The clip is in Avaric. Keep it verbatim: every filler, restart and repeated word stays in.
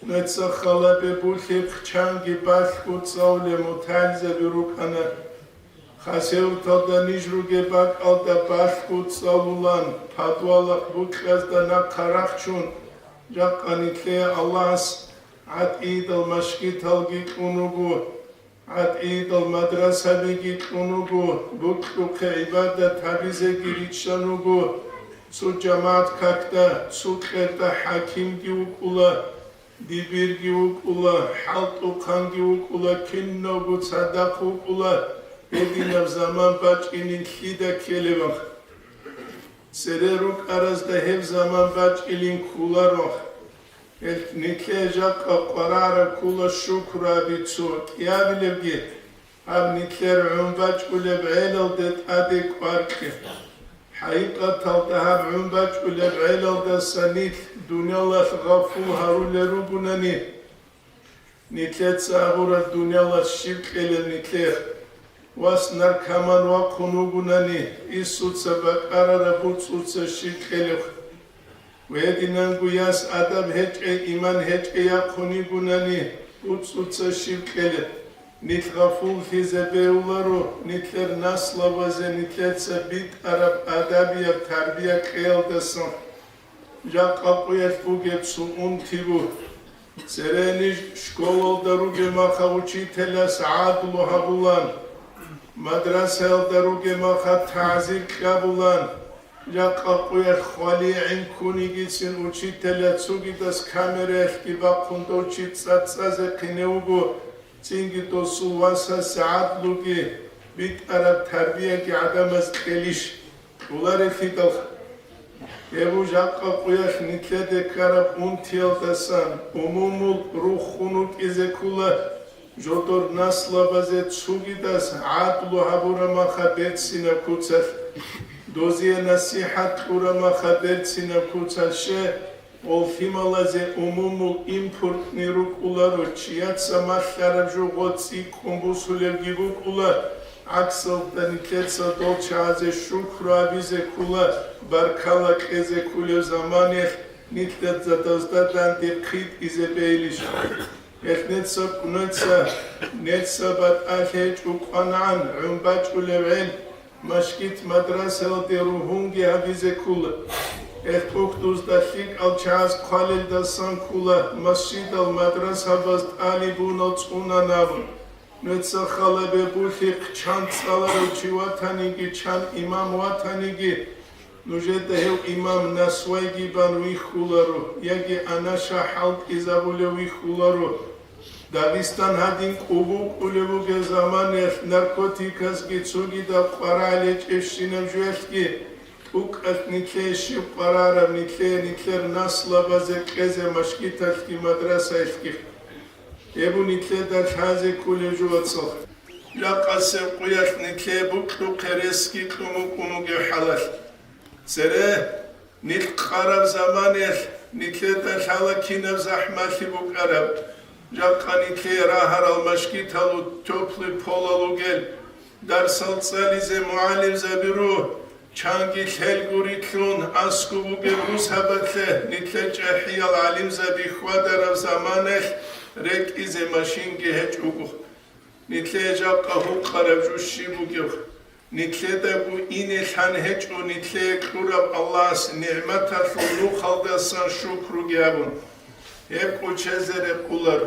Нуца халабе булъихъ чанги балъго цӀалулел мутагӀилзаби рукӀана. Хасавюрталда ниж ругеб бакӀалда балъго цӀалулан, подвалахъ букьазда нахъа рахчун, жакъа нилъее Аллагьас гӀатӀидал машгиталги кьун вуго. ГӀатӀидал мадрасабиги кьун вуго, букьухъе гӀибадат гьабизеги риччан вуго. Цо жамагӀат какда, цо кьерда хӀакимги вукӀула, дибирги вукӀула, хӀалтӀухъанги вукӀула, киналго цадахъ вукӀула, гьединаб заман бачӀинин лъида ккелеб? Цере рукӀаразда гьеб заман бачӀилин кколаро. Гьел нилъее жакъа къварараб ккола шукру гьаби цо кӀиабилебги, гьаб нилъер гӀун бачӀулеб гӀелалде тӀаде кӀваркье. ХӀакъикъаталда гьаб гӀун бачӀулеб гӀелалдаса нилъ дуниялалъ гъафул гьарулел ругунани, нилъеца абураб дуниялалъ щиб кьелеб нилъер? Вас наркоман вахъун вугунани, инсуца бакӀарараб буцӀуца щиб кьелеб? Гьединанго яс адаб гьечӀей, иман гьечӀей яхъун йигунани, буцӀуца щиб кьелеб? Нилъ гъафуллъизе бегьуларо нилъер наслабазе нилъеца битӀараб адабияб тарбия кьеялдасан. Жакъа къуялъ бугеб цо унти буго. Цере ниж школалда ругеб маха учителас гӀадлу гьабулан, мадрасаялда ругеб маха тагӀзир кьабулан, жакъа къуялъ хвалигӀин ккунигицин учителя цогидас камераялъги бахъун дов чи цӀацӀазе хъине вуго, цинги досул васасе гӀадлуги битӀараб тарбияги гӀадамаз кьелищ? Кьоларелъидал, гьеб жакъа къуялъ нилъеде ккараб унтиялдасан умумул руххун рукӀизе ккола, жодор наслабазе цогидас гӀадлу гьабураб маха берцинаб куцалъ, дозие насихӀат кьураб маха берцинаб куцалъ ше, Гъол лъималазе умумул импортный рукӀуларо, чияца малъараб жо гъо цӀикӀкӀун бусулебги букӀула, гӀаксалда нилъеца дол чагӀазе шукру гьабизе ккула, баркала кьезе ккулеб заманалъ нилъеца дозда данде хъитӀизе бегьилищ? Гьелъ неца кӀунеца, неца батӀалъи гьечӀо кӀванагӀан гӀун бачӀулеб гӀел, машгит-мадрасаялде ругьунги гьабизе ккула. Гьелъ тӀухьдузда лъикӀал чагӀаз хъвалелдасан ккула, масжидал мадрасабаз тӀалибунал цӀунан абун. Нуца халабе булъихъ чан цӀаларав чи ватаниги, чан имам ватаниги, нужеда гьев имам насвайги бан вихьуларо, яги анаша хӀалтӀизабулев вихьуларо. Дагъистан гьадин кӀубукӀулев вугев заманаялъ наркотиказги цогидаб къварагӀел гьечӀебщинаб жоялъги, тӀукӀалъ нилъее щиб къварараб, нилъее нилъер наслабазе кьезе машгиталъги мадрасаялъги. Гьеб нилъеда лъазе кколеб жо, вацал. Жакъасеб къуялъ нилъее букьухъе ресги кьун букӀун бугеб хӀалалъ. Цере нилъ къараб заманаялъ нилъеда лъала кинаб захӀмалъи букӀараб. Жакъа нилъее рагьарал машгиталу тёплый полал ругел, дарсал цӀализе мугӀалимзаби ру, чанги лъел гурилъун аскӀоб бугеб русабалъе нилъер чӀахӀиял гӀалимзаби хьвадараб заманаялъ рекӀизе машинги гьечӀого. Нилъее жакъа гьукъараб жо щиб бугеб? Нилъедаго ине лъан гьечӀо нилъее кьураб Аллагьас нигӀматалъул нухалдасан шукруги абун. Гьеб кӀочезе рекъолар.